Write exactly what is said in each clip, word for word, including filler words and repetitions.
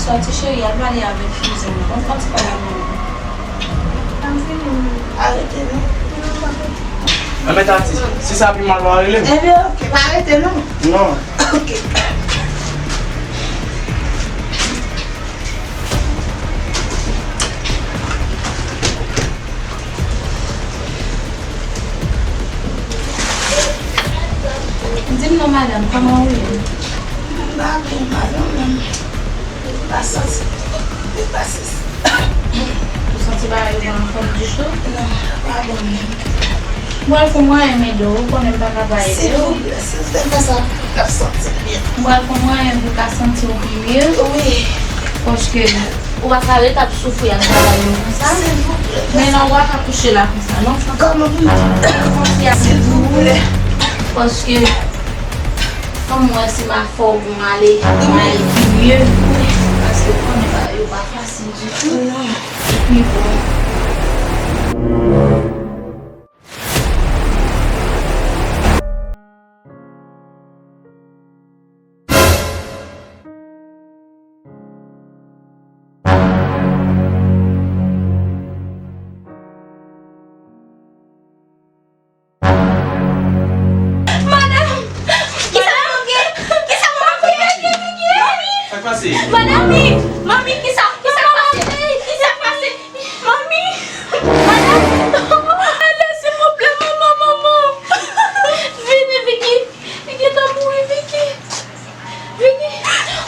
Sòti cheri, al pale avèk kouzen ou. Bon, fò ti pale avè l. Arete non. Anben Tati, si sa pi mal, w a rele m. Ebyen, oke, pa rete non. Non. Oke. Di m non, madanm, kòman ou ye? M pa byen, madanm, men m pa santi byen, m pa santi. Ou santi bagay yo pa anfòm ditou? Non, pa bon menm. M pral fè mwayen m ede w, ou konnen m pa ka pa ede w. Silvouplè, silvouplè, fè sa, m ap santi byen. M pral fè mwayen pou w ka santi w pi mye. Wi. Paske ou pa ka ret ap soufri ak bagay yo konsa. Silvouplè, fè sa. Men nan ou pa ka kouche la konsa, non. Kòman pou m fè? Silvouplè. Paske, kòm mwen, si m a fè w pou m ale, m a ale pi mye. Paske ou konnen bagay yo pa fasil ditou. Non. Epi bon. Madanm! Kisa manke? Kisa manke? Sa k pase? Madanm! Manmi, kisa, kisa k pase? Kisa k pase? Manmi! Madanm! Ale, silvouplè, manman, manman! Vini, Vicky! Li gentan mouri, Vicky! Vicky!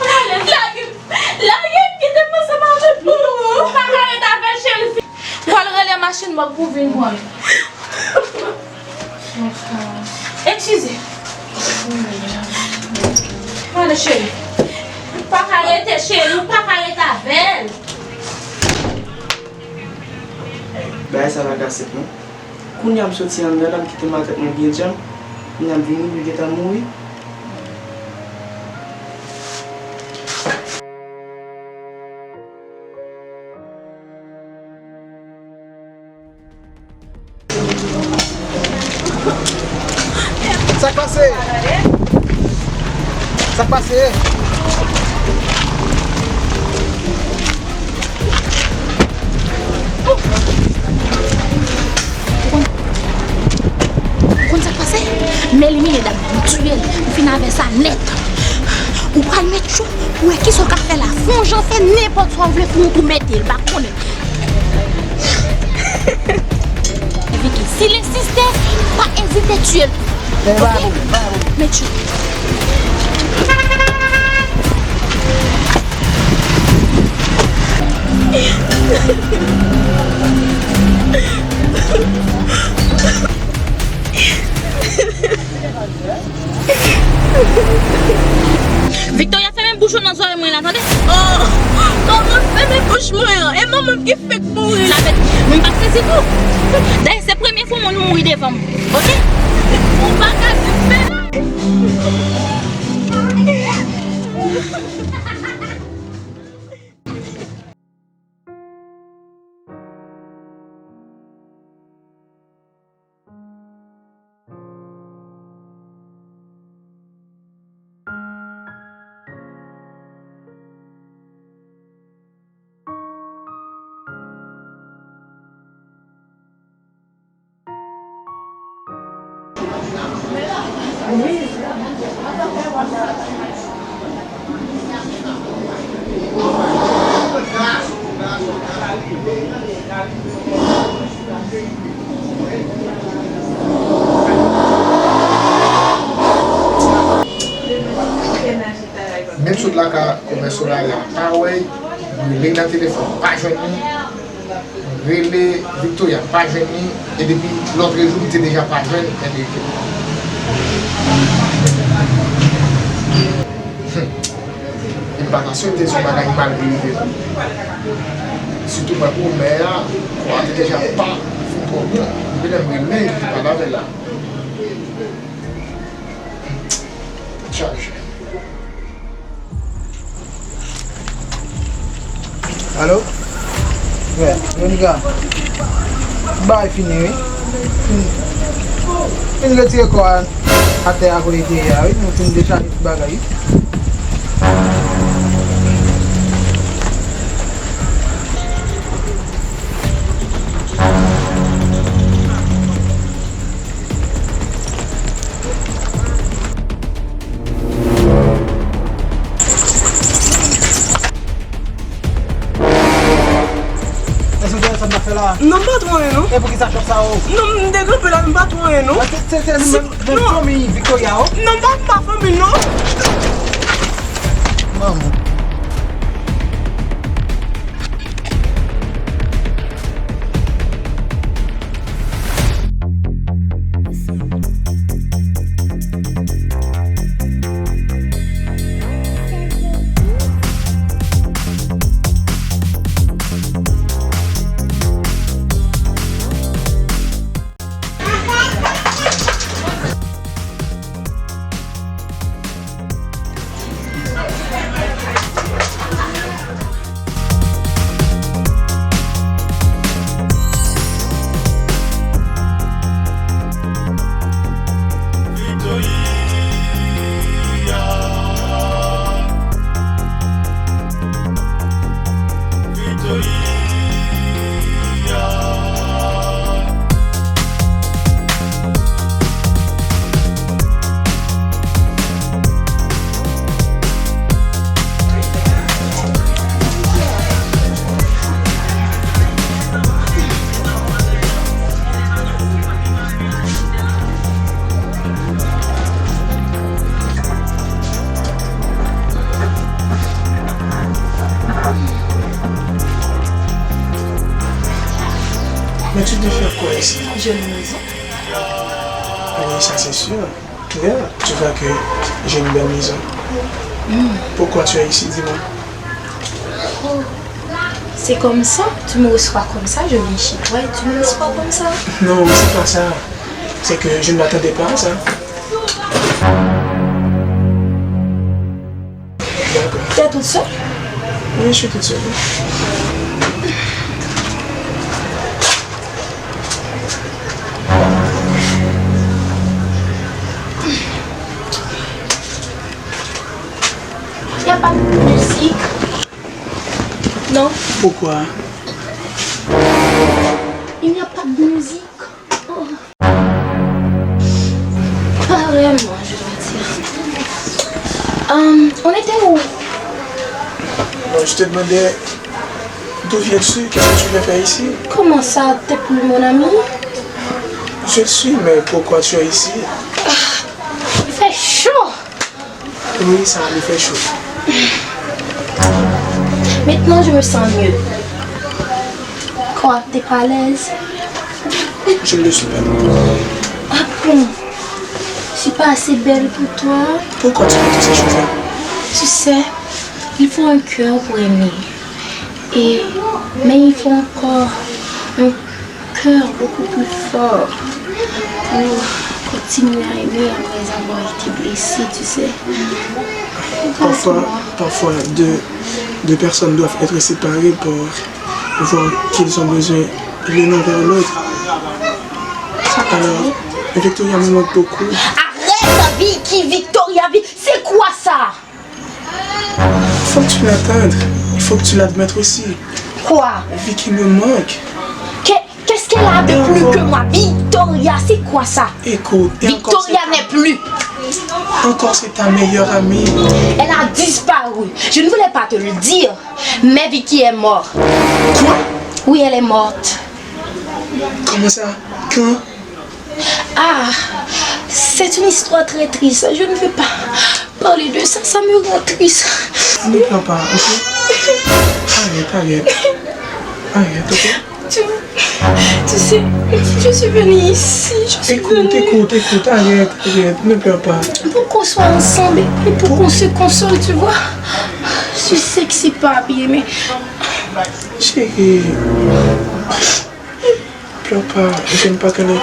Lage m! Lage m! Kite m ansanm avèk ou! Ou pa ka ret avè l, cheri! Ou al rele machin mòg pou vin pran l. Eskize. Mande cheri. Ou pa ka rete, cheri, ou pa ka rete avè l. Bagay sa pa ka senp non. Kounye a m soti anndan la, m kite matant mwen byen djanm. Kounye a m vin ouvri, li gentan mouri. Sa k pase? Sa k pase? Ou konn, ou konn sa k pase? M elimine dam nan, m tiye l, m fin avè sa nèt. Ou pral met chou, pou wè kisa w ka fè la. Fè yon jan fè nenpòt sa w vle pou ou tou mete l, pa konnen. Vicky, si l ensiste, pa ezite tiye l. Oke? Met chou. Victoria, fèmen bouch ou nan zòrèy mwen la, tande? Oh, kòman fèmen bouch mwen an? E manman m ki fèk mouri. Sa fè m pa sezi tou. Dayè, se premye fwa yon moun mouri devan m. Oke? Ou pa ka di fè la. Menm sot lakay kòmès Soraya, pa wè l, m rele nan telefòn, pa jwenn li. M rele Victoria, m pa jwenn li, e depi lòtrejou, m te deja pa jwenn Enrique. Hmm. E m pa ta swete se yon bagay ki mal rive. Sitou mwen pou mè a, kò a te deja pa fin twò bon. Epi lè m rele, m te pale avè l la. Chaje. Alo? Yeah, Veronica. Bagay fini, wi. Fin, fin retire kò a atè a kote l te ye a, wi. Nou fin dechaje tout bagay, wi. Sa m ap fè la. Non, m pa tro anyen, non. E poukisa chòf sa, o? Non, m te kanpe la, m pa tro anyen, non. Se, se, se menm, menm fanmi Victoria, o. Non, m pa, m pa fanmi, non. Manman. Mais tu devrais quoi ici? J'ai une maison. Oui, ça c'est sûr. Regarde, tu vois que j'ai une belle maison. Hmm. Pourquoi tu es ici, dis-moi? Oh, c'est comme ça? Tu me reçois comme ça, je viens chez toi et tu me reçois comme ça? Non, c'est pas ça. C'est que je ne m'attendais pas à ça. D'accord. T'es toute seule? Oui, je suis toute seule. Y a pas de musique. Non. Pourquoi? Il n'y a pas de musique. Oh. Pas vraiment, je dois dire. Euh, on était où? Bon, je te demandais d'où viens-tu, qu'est-ce que tu viens faire ici? Comment ça, t'es plus mon ami? Je le suis, mais pourquoi tu es ici? Ah, il fait chaud. Oui, ça, il fait chaud. Maintenant, je me sens mieux. Quoi, t'es pas à l'aise? Je ne le suis pas. Ah bon? Je suis pas assez belle pour toi? Pourquoi tu fais toutes ces choses-là? Tu sais, il faut un cœur pour aimer. Et, mais il faut encore un cœur beaucoup plus fort pour continuer à aimer après avoir été blessé, tu sais. Parfois, parfois, deux, deux personnes doivent être séparées pour voir qu'ils ont besoin l'une envers l'autre. Alors, Victoria me manque beaucoup. Arrête, Vicky, Victoria, Vi-, c'est quoi ça? Faut que tu l'attendes. Il faut que tu l'admettes aussi. Quoi? Vicky me manque. Que, qu'est-ce qu'elle a de plus que moi? Victoria, c'est quoi ça? Écoute, et encore, Victoria n'est plus. Encore, c'est ta meilleure amie. Elle a disparu. Je ne voulais pas te le dire, mais Vicky est morte. Quoi? Oui, elle est morte. Comment ça? Quand? Ah, c'est une histoire très triste. Je ne veux pas parler de ça. Ça me rend triste. Ne pleure pas, ok? Arrête, arrête. Arrête, ok? Tu, tu sais, je suis venue ici. Je suis venue. Écoute, écoute, écoute, arrête, arrête, ne pleure pas. Pour qu'on soit ensemble et pour qu'on se console, tu vois. Je sais que c'est pas bien, mais... Chérie. Pleure pas, je n'aime pas quand les...